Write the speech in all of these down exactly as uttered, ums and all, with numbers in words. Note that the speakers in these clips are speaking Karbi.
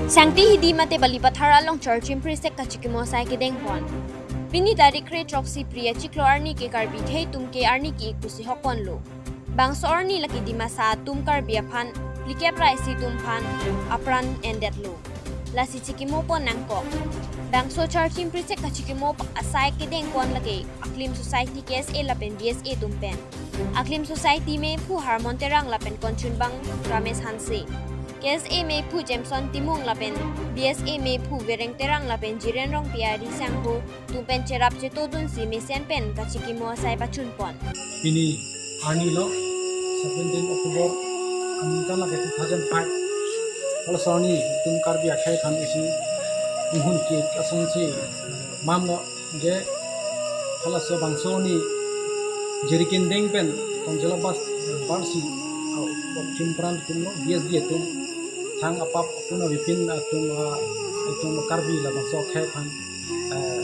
Sangti hidi mate Balipathar along Charchim Phrisek kachikimo asai kedeng pon. Pini tarik kre throksi Phre achiklo arni ke Karbi akhei atum ke arni ke-ik pusi hokpon lo. Bangso arni lake Dimasa atum Karbi aphan phlikep ra isi atum aphan apran endet lo. Lasi chikimo pon nangkok. Bangso Charchim Phrisek kachikimo asai kedeng pon lake Aklim Society K S A lapen B S A atum pen. Aklim Society mephu Harmon Terang lapen konchunbang Ramesh Hanse. K S A mephu Jameson Timung lapen B S A mephu Bereng Terang lapen Jiren Rongpi ari sangho atum pen cherap chetodunsi mesen pen kachikimo asai pachun pon. Pini arni lo seventeen October, aningkan lake two thousand five. Halaso arni itum Karbi akhei aphan isi inghun ke-ik asonsi man lo je halaso bangso arni jirikin deng pen konjela bas barsi au bok chumpran atum lo B S D atum thang apap apun avepin atum, ah, atum Karbi labangso akhei aphan, eh,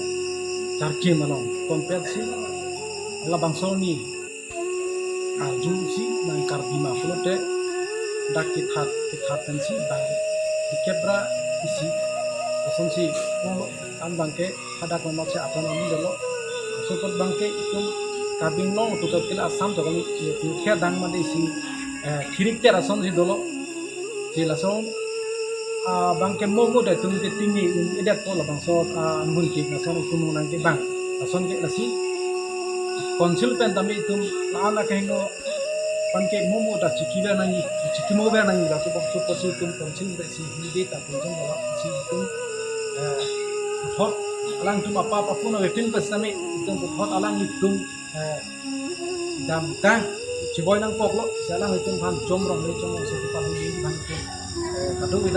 Charchim along konpetsi labangso arni arjusi nang Karbi ma pulote dak kithat kithat pensi bang phlikep ra isi asonsi pon lo. An bangke hadak mamatsi aton ami dolo. Sopot bangke itum Karbi Anglong puthot kila Assam to kali, ya, pingkhe dang mate isi, eh, thirikter asonsi dolo. Si lason, ah, bangke mo mo da itum ke tingni un edet po labangso, ah, inghun ke-ik ason itum nang ke bang. Lason ke lasi Council pen tame itum la-an akehingno aphan ke mo mo ta chiki ver nangji, chikimo ver nangji, laso bangso pusi itum Council pen si hidi ta Council wala si itum, eh, puthot alangtum apap apun avepin pen tame itum puthot alanglitum, eh, damtang chiboi nangkok lo, si alanglitum aphan chomrong le chomrong si kepahini aphan itum, eh, kadokave